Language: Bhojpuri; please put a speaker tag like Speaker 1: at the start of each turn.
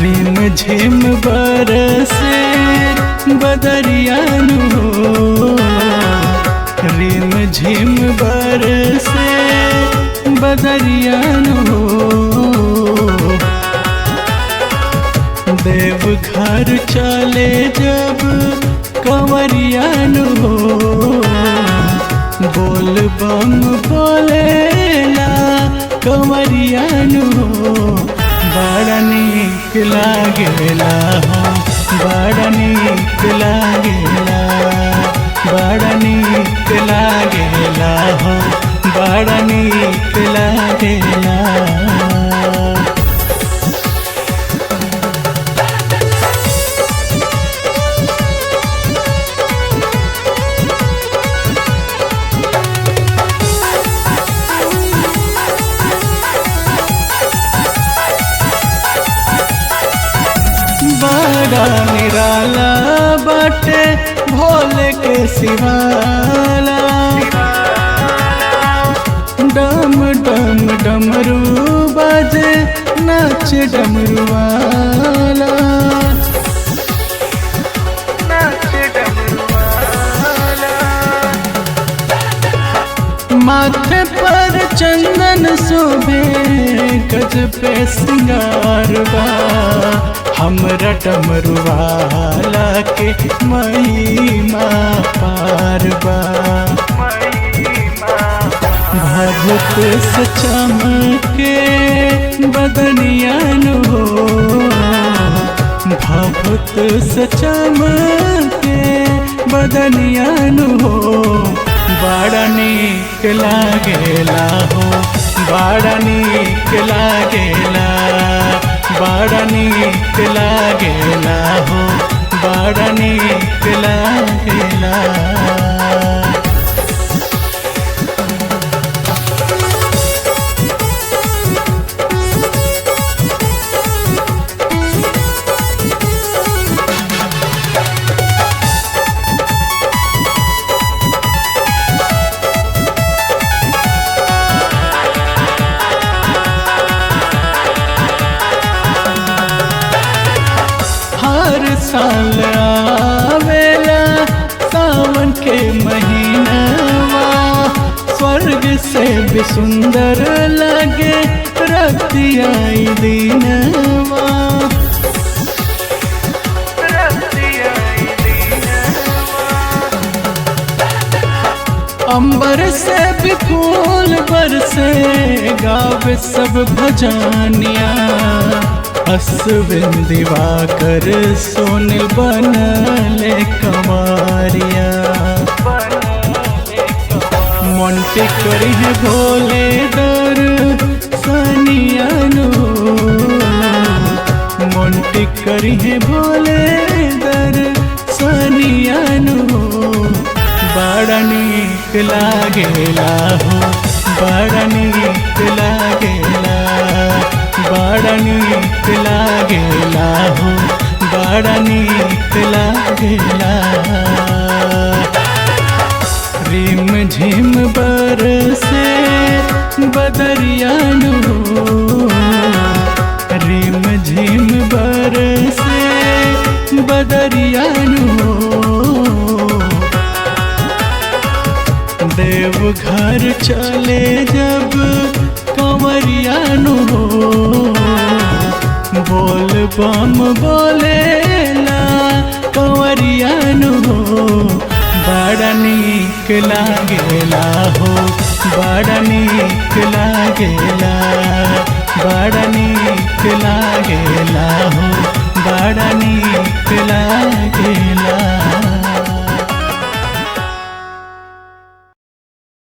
Speaker 1: रिम झिम बरसे बदरियानु हो, रिम झिम बरसे बदरियानु हो। देव घर चले जब कंवरियानु हो, बोल बम बोलेला कंवरियानु हो। बड़ा नीक लागेला हो, बड़ा नीक लागेला, बड़ा नीक लागेला हो, बड़ा नीक लागेला। बड़ा निराला बाटे भोले के सिवाला, डम डम डमरू बाजे नाच डमरुवाला, माथे पर चंदन शोभे गज पे सिंगार बा, हमरा डमरुवाला के महिमा पार बा। भभूत से चमके बदनियानु हो, भभूत से चमके बदनियानु हो। बड़ा नीक लागेला हो, बड़ा नीक लागेला, बड़ा नीक लागेला हो, बड़ा नीक लागेला। हर साल आवेला सावन के महीनावा, स्वर्ग से भी सुंदर लगे रतियाई दिनवा। अंबर से भी फूल बरसे गावे सब भजनिया, अश्विन दिवाकर सोनिल बनले कंवरिया। मोंटी करी है भोले दर सनियानु, मोंटी करी है भोले दर सनियानु। बड़ा नीक लागेला हो, बड़ा नीक लागेला, बड़ा नीक लागेला हो, बड़ा नीक लागेला। रिम झिम बरसे बदरियानु हो, रिम झिम बरसे बदरियानु हो। देव घर चले जब कंवरियानु हो, बोल बम बोलेला कंवरियानु हो। बड़ा नीक लागेला हो, बड़ा नीक लागेला, बड़ा नीक लागेला हो, बड़ा नीक लागेला।